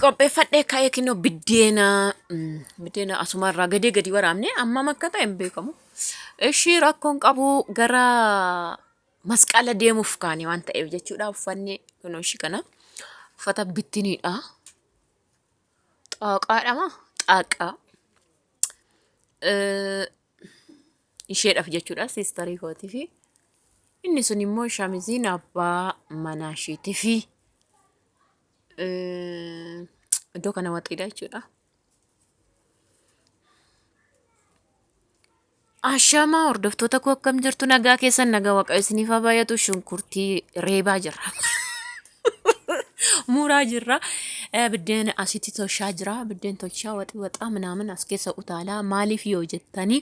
Qopheeffadhee ka'ee kinoo biddeena biddeena asumarraa gadee gadi waraabne ammam akka ta'e hin beekamu. Ishii rakkoon qabu gara masqala deemuuf kaane waan ta'eef jechuudha uffanni kunoo ishii kana uffata bittiniidha. Xaaqaadha moo xaaqaa isheedhaaf jechuudha siistarii kootii fi inni sun immoo shamiziin abbaa manaa isheetii fi iddoo kana waxiidha jechuudha. Ashamaa hordoftoota koo akkam jirtu nagaa keessan nagaa waaqayyo isiniif haa baay'atu shunkurtii reebaa jirra. Muraa jirra. Biddeen asitti tolchaa jira. Biddeen tolchaa waxii waxaa minaamin as keessa utaalaa maaliif yoo jettanii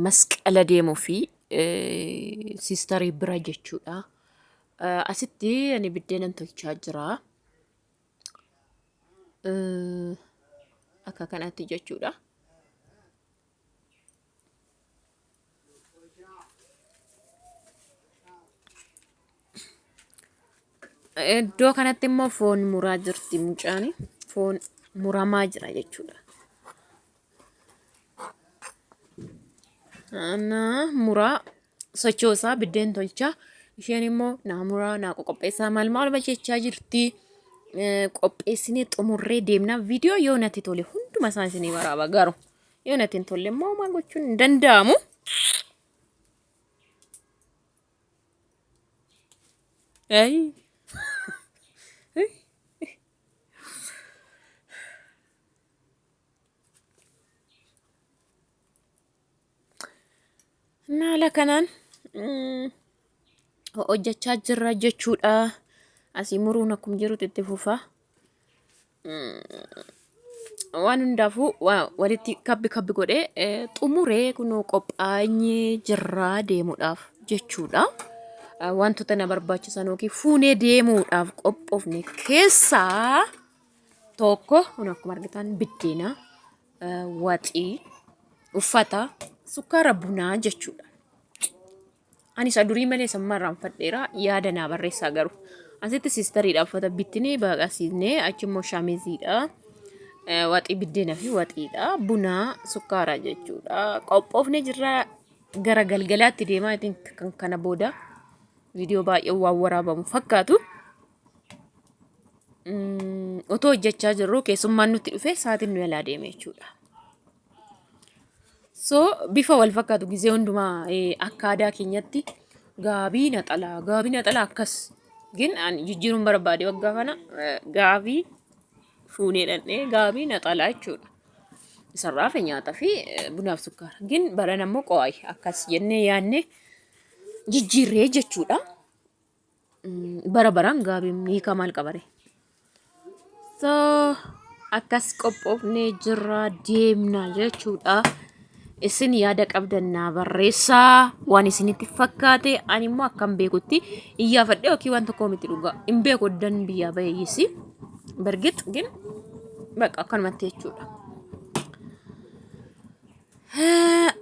masqala deemuu fi siistarii bira jechuudha. Asitti ani biddeenan tolchaa jira. Akka kanatti jechuudha. Iddoo kanatti immoo foon muraa jirti mucaan. Foon muramaa jira jechuudha. Naa muraa sochoosaa biddeen tolchaa. Isheen immoo naa muraa naa qoqopheessaa maal maal jechaa jirti. Qopheessinee xumurree deemna. Viidiyoo yoo natti tole hunduma isaa isinii waraaba garuu yoo natti hin tolle immoo maal gochuun hin danda'amu. Ayi. እና haala kanaan hojjechaa jirra jechuudha. Asii muruun akkuma jirutti itti fufa. Waan hundaafuu walitti kabbi kabbi godhee xumuree kunoo qophaa'ee jirra deemuudhaaf jechuudha. Wantoota na barbaachisan yookiin fuunee deemuudhaaf qophoofne keessaa tokko kun akkuma argitan biddeena, waxii, uffata, sukkaara bunaa jechuudha. Ani isa durii malee isa ammaa irraanfadheera yaada naa barreessaa garuu. Asitti siistariidha uffata bittinee baaqasiisnee achi immoo shaamiziidha. Waxii biddeena fi waxiidha. Bunaa sukkaara jechuudha. Qophoofnee jirra gara galgalaatti deemaa kan kana booda viidiyoo baay'ee waan waraabamu fakkaatu. Otoo hojjechaa jirru keessummaan nutti dhufe sa'aatiin nu jalaa deeme jechuudha. So bifa wal fakkaatu gizee hundumaa akka aadaa keenyatti gaabii naxalaa gaabii naxalaa akkas gin ani jijjiiruun barbaade waggaa kana gaabii fuunee dhandhee gaabii naxalaa jechuudha. Isarraa fi nyaata fi bunaaf sukkaara. Gin barana immoo qo'aayi akkas jennee yaadne jijjiirree jechuudha. Bara baraan gaabiin hiika maal qabare? So akkas qophoofnee jirra deemna jechuudha. Isin yaada qabdan naa barreessaa waan isinitti fakkaate ani immoo akkan beekutti iyyaafadhe yookiin waan tokko miti dhugaa hin beeku oddan biyyaa baheeyyisi. Bargix gin bakka akkanumatti jechuudha.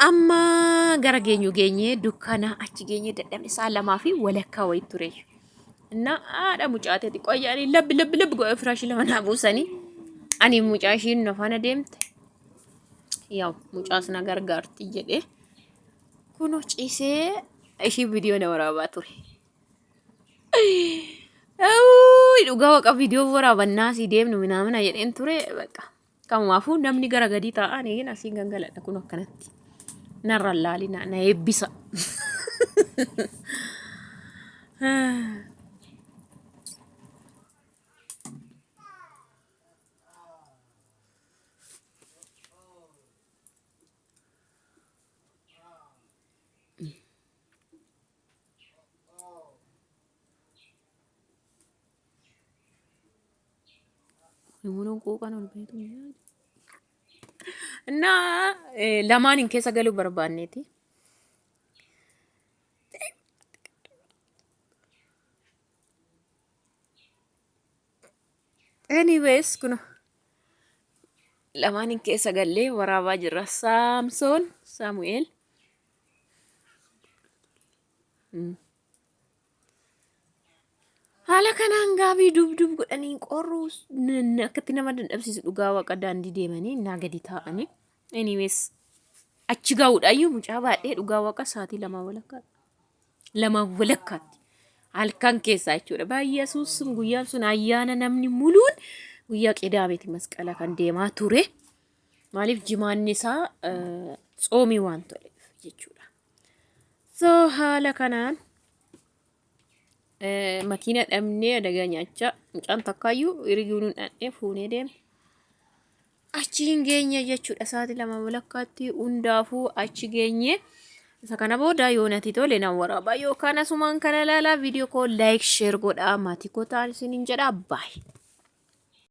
Amma gara geenyu geenyee dukkana achi geenyee dadhabne sa'a lamaa fi walakkaa wayii ture. Innaa haadha mucaa ta'e xiqqoo ayyaanii labbi labbi labbi godhee firaashii lama naa buusanii ani mucaa ishiin na faana deemte yaw mucaas na gargaarti jedhee kunoo ciisee ishii viidiyoo na waraabaa ture. Dhugaa waaqa viidiyoo waraabannaa asii deemnu minaamina jedheen ture bakka. Kamumaafuu namni gara gadii taa'aa ani hin asiin gangaladha kun akkanatti. Narra laalina na eebbisa. Himuun quuqan ol beeku. Innaa lamaaniin keessa galuu barbaanneeti. Anyways kun lamaaniin keessa gallee waraabaa jirra. Saamsoon Saamu'eel. Haala kanaan gaabii dubdub godhanii qorruu akkatti nama dadhabsiisu dhugaa waaqa daandii deemanii naa gadi taa'anii. Anyways achi gahuudhaayyuu mucaa baadhee dhugaa waaqa sa'aatii lamaa walakkaa lamaaf walakkaatti halkan keessaa jechuudha. Baay'ee sun guyyaan sun ayyaana namni muluun guyyaa qidaameeti masqala kan deemaa ture. Maaliif jimaanni isaa tsoomii waan ta'eef jechuudha. So haala kanaan makiina dhabnee adagaa nyaachaa mucaan takkaayyuu hiriyuu nu dhandhee fuunee deemne. Achi hin geenye jechuudha sa'aatii 2 walakkaatti hundaafuu achi geenye. Isa kana booda yoo natti tole nan waraaba yookaan asumaan kana ilaalaa viidiyoo koo like share godhaa maatii koo ta'an isiniin jedhaa baay'ee.